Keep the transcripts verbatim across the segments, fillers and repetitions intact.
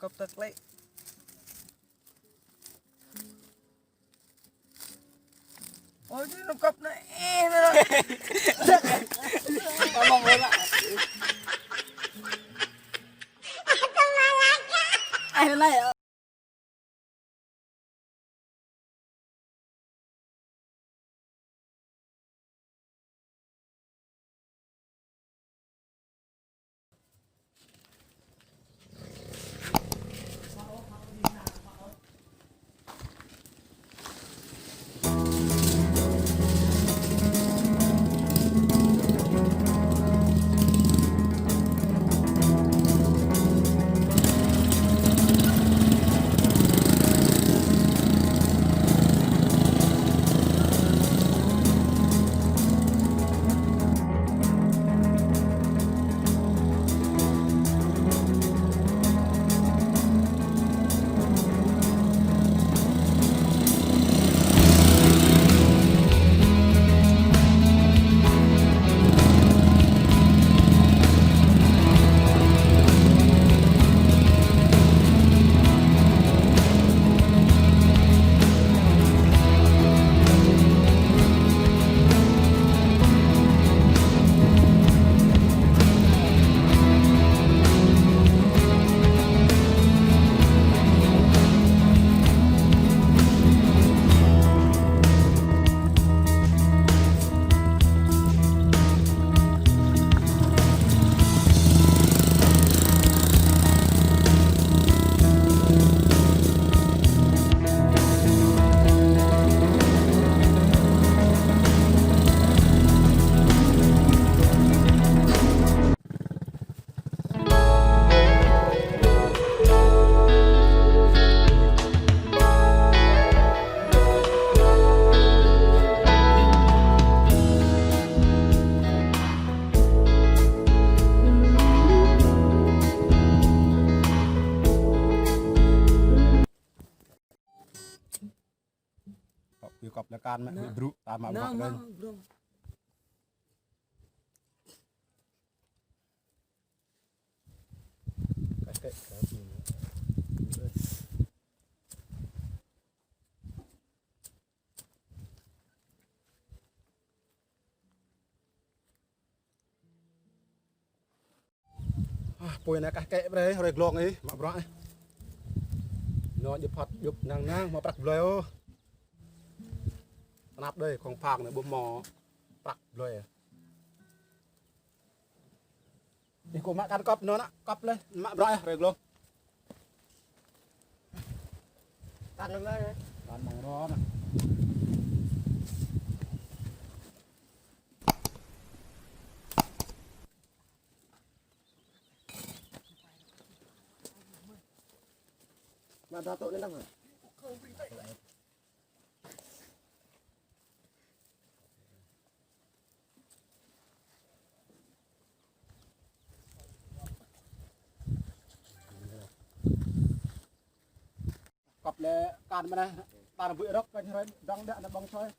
Kăp tơklĕ. Ôi, ñu kăp anai, ih, anai. Ngomong bola. Ai, anai. Kăp, kăp lĕ kan mă, nă, brŭ, ta mă, nă, brŭ, mă, kan. Brŭ. Ah, apui anai kah kĕ brơi, hrơi glông ih, mă bruă ih. Ñu djŭp hăt, djŭp năng năng, hmâo prăk blơi ôh. Tơnap đơi, khŏng phang anai ƀu hmâo prăk blơi. Ih, kâo mă kan kăp anŭn, kăp lĕ, mă bruă ih, hrơi glông. Kan mă, kan mă ro anai. Mă dua tŏk anai lăng. Kăp lĕ kan mơ̆n anai, tar bui rơ̆k kơ hrơi dơ̆ng đă anai ƀơ̆ng soi.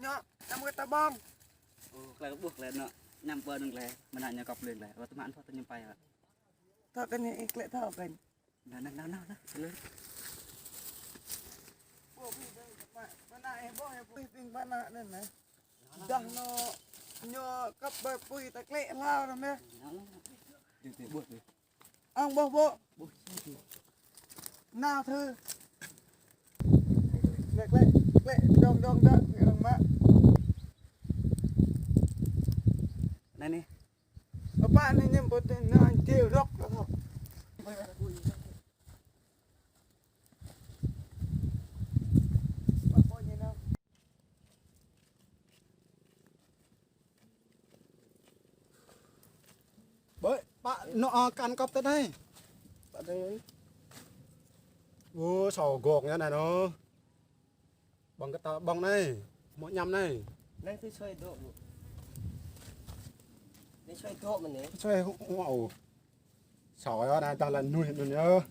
Ñu, năm kơ ta ƀơ̆ng. Ơ, klĕ ƀuh klĕ anŭn, năm ƀơ̆ng anŭn klĕ, mơnă ñu kăp lĕ klĕ. Wơ̆t mă anŭn pho tơ ñu pai wơ̆t. Thâo kơ ñu ih klĕ thâo kơ ñu. Anŭn, anŭn, anŭn, anŭn, klĕ. Ƀuh, ƀing ƀing ƀă ană anai nê. Dah ñu, ñu kăp ƀơi apui ta klĕ hlao anŭn mơ̆. Dih, dih, ƀuh dih. Ang ƀuh ƀuh. Ƀuh si dih. Nao thâo. Nê klĕ, klĕ, dŏng dŏng dŏng, dŏng mă. Anai nê. Apa anai ñu ƀuh tơ ñu anai rŏk. Ƀơi, pă, nŏ, ơ, kăn kăp tơ anai. Pă anai. Ơ, sô gŏk ñu anai nô. Ƀơ̆ng kơ ta ƀơ̆ng anai. Mơ̆ ñăm anai. Anai tui sui dŏ, ƀu. Anai sui dŏ mơ̆n anai. Sui hŭ-, hŭ-, hŭ-. Sô yơh, anai tah lăn nuih anŭn yơh.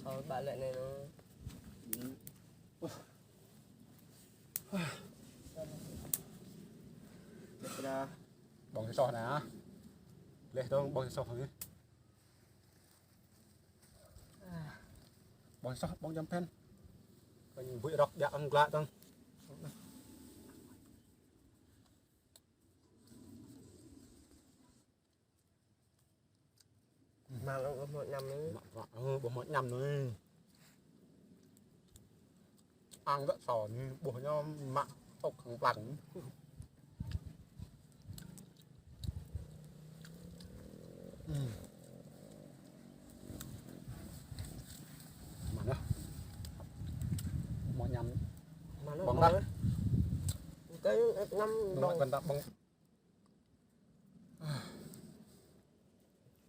Sô ƀă lĕ anai nô. Ƀơ̆ng sô anai. Leh dong ƀơ̆ng sô anai. Ƀơ̆ng sô, ƀơ̆ng jăm phen. Kơ ñu ƀuh rŏk ƀiă ang glăk dong. Mă lăng ƀuh mơ̆ ñăm anai. Mă, mă, ơ, ƀuh mơ̆ ñăm anai. Ang gơ̆ sô anai, ƀuh ñu mă ŏk hăng plang. Ưm. Mă anai. Ƀuh mơ̆ ñăm. Mă anai, ƀơ̆ng ƀơ̆ng dah. Anai. Kơ ñăm ƀơ̆ng. Ƀơ̆ng.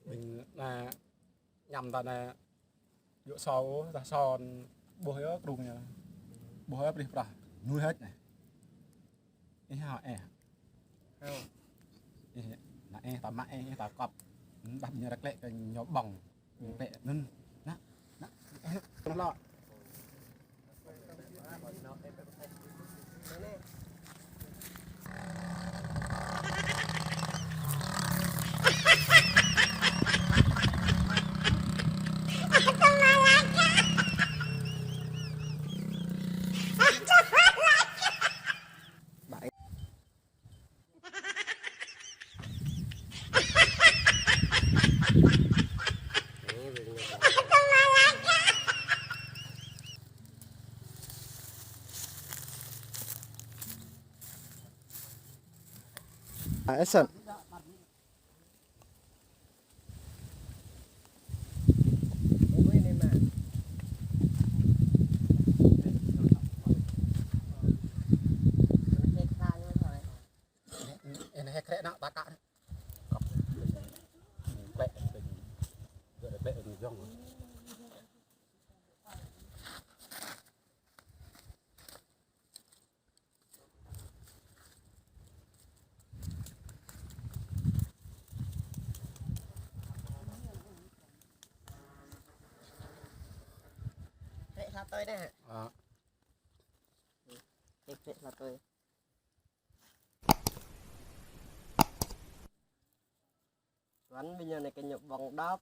Ƀing anai ñăm ta anai yua sô, ta sô ƀuh yơh krung ñu. Ƀuh yơh prih prah. Nuih hĕt anai. Ih hao eh. Hao. Ih, anai eh, ta mă eh, ta kăp. Dah ƀing ñu rơklĕ kơ ñu ƀơ̆ng. Ƀing klĕ anŭn. Anai, anai, anai lŏ. À, action. Ơ, anai hĕ krĕ anai, ta kă anai. Kăp. Klĕ, klĕ. Klĕ, klĕ, klĕ, jŏng. Klĕ sa tơi anai. Ơ. Klĕ, klĕ sa tơi. Tuan ƀing ñu anai kơ ñu ƀơ̆ng đăp.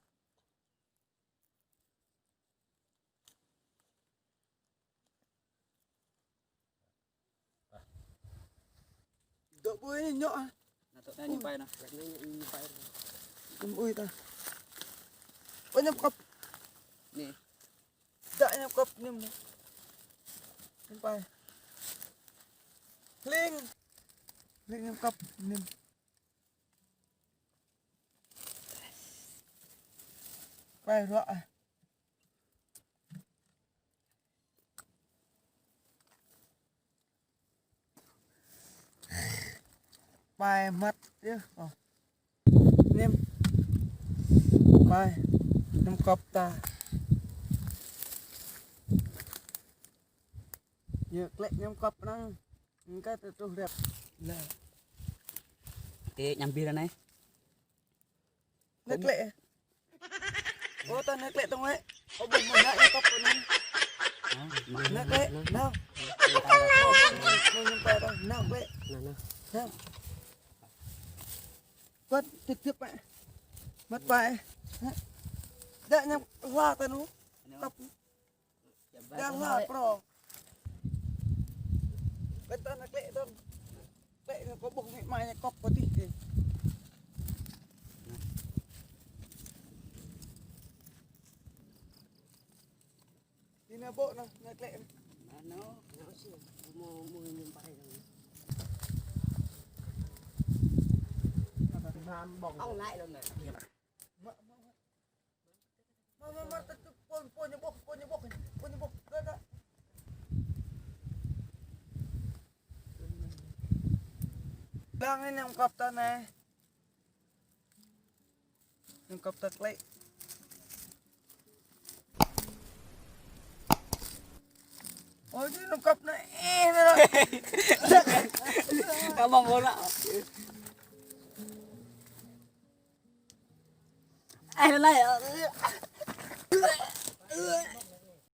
Dŏ ƀơi ñu ah. Anai dŏ anai ñu pai anai. Anai ñu pai. Anŭn ƀơi ta. Ơ, ñu kăp. Anai. Dă ñu kăp anai. Ñu pai. Hling. Hling ñu kăp anai. Pai ruă ah. Pai măt yơh. Ơ. Anai. Pai. Anai kăp ta. Ñu klĕ ñu kăp anŭn. Ñu kơ tơ truh rep. Lah. Tê ñăm ƀiă anai. Anai klĕ. Ơ, ta anai klĕ tơ̆ng wĕ. Ơ, ƀơ̆ng mơ̆ anai kăp anai. Anai klĕ. Nao. Nao, nao, nao, nao, klĕ. Nao, nao. Nao. Băt tip tip mă. Măt pai. Dă ñu hla ta anŭn. Kăp. Dă hla pro. Ƀơi ta anai klĕ dơ̆ng. Klĕ anai kâo ƀuh mĭ mai anai kŏk kâo tih. Anai ƀô̆ anai, anai klĕ anai. Anai, anai sĭ, mơ̆, mơ̆ ñu pai anai. Ong laĭ lŏn anai. Mă, mă, mă. Mă, mă, mă, tơ, tơ, pô, pô ñu ƀuh, pô ñu ƀuh, pô ñu ƀuh, gơ̆, gơ̆. Đang anai ñu kŏp ta anai. Ñu kŏp ta klĕ. Ôi, ñu kŏp anai, ih, anai. Abang kâo anai. Ơ, anai.